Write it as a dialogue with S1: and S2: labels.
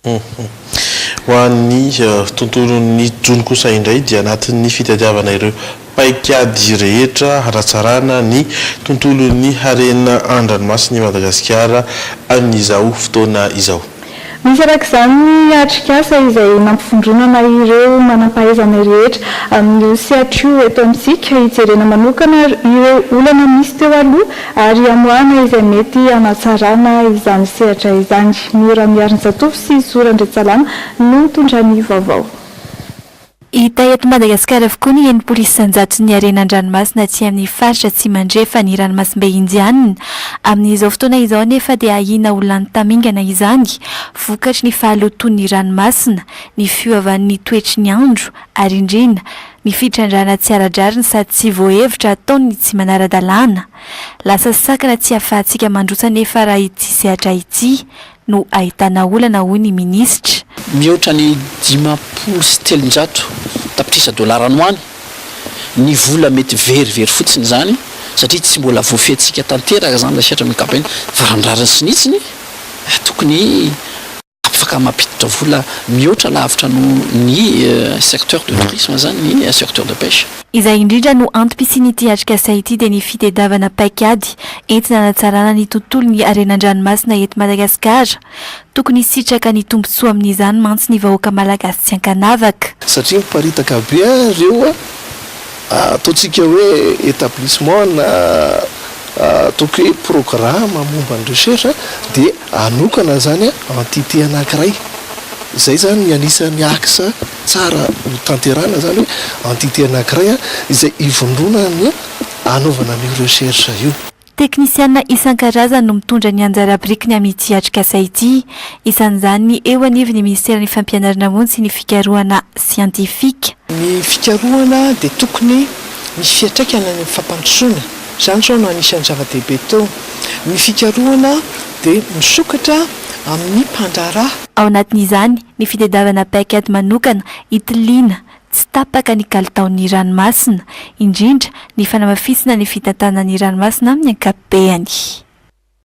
S1: Ho an'ny tontolon'ny jono kosa indray dia anatin'ny fitadiavana ireo paikady rehetra hanatsarana ny tontolon'ny harena an-dranomasin'i Madagasikara amin'izao fotoana izao.
S2: Misy araka izany ny atrikasa izay nampivondronana ireo manampahaizana rehetra amin'io sehatra io eto amintsika, hijerena manokana ireo olana misy teo aloha ary hamoahana izay mety hanatsarana izany sehatra izany. Mora Miarinjatovo sy Zo Randriantsalama no mitondra ny vaovao.
S3: Hita eto Madagasikara avokoa ny 60 isan-jaton'ny harena an-dranomasina aty amin'ny faritra atsimo andrefan'ny ranomasimbe Indianina. Amin'izao fotoana izao anefa dia ahiana ho lany tamingana izany vokatry ny fahalotoan'ny ranomasina, ny fiovavan'ny toetry ny andro ary indrindra ny fitrandrahana tsy ara-drariny sady tsy voahevitra ataon'ny tsy manara-dalàna. Lasa sakana tsy ahafahantsika mandroso anefa raha ity sehatra ity no ahitana olana hoy ny minisitra.
S4: Mihoatra ny 350 tapitrisa dolara any ho any ny vola mety verivery fotsiny izany satria tsy mbola voafehintsika tanteraka izany ilay sehatra amin'ny ankapobeny fa raha ny rariny sy ny hitsiny tokony afaka mampiditra vola mihoatra lavitra noho ny secteur de tourisme izany ny secteur de pêche.
S3: Izay indrindra no antom-pisian'ity atrikasa ity dia ny fitedavana paikady entina hanatsarana ny tontolon'ny harena an-dranomasina eto Madagasikara. Tokony hisitraka ny tombontsoa amin'izany mantsy ny vahoaka malagasy tsy ankanavaka.
S5: Satria miparitaka be ireo ataontsika hoe établissement na ataoko hoe programme momba ny recherche dia hanokana izany entité anankiray. Izay izany ny anisan'ny axe tsara ho tanterahina izany hoe entité anankiray izay ivondronan'ny hanaovana an'io recherche io.
S3: Teknisiana isan-karazany no mitondra ny anjara birikiny amin'ity atrikasa ity. Isan'izany ny eo anivon'ny minisiteran'ny Fampianarana ambony sy ny fikarohana siantifika.
S6: Ny fikarohana dia tokony misy fiantraikany any amin'ny fampandrosoana. Izany izao no anisan'ny zava-dehibe teo. Ny fikarohana dia misokatra amin'ny mpandraharaha.
S3: Ao anatin'izany ny fitadiavana paikady manokana hitiliana tsy tapaka ny kalitaon'ny ranomasina, indrindra ny fanamafisana ny fitantanana ny ranomasina amin'ny ankapobeny.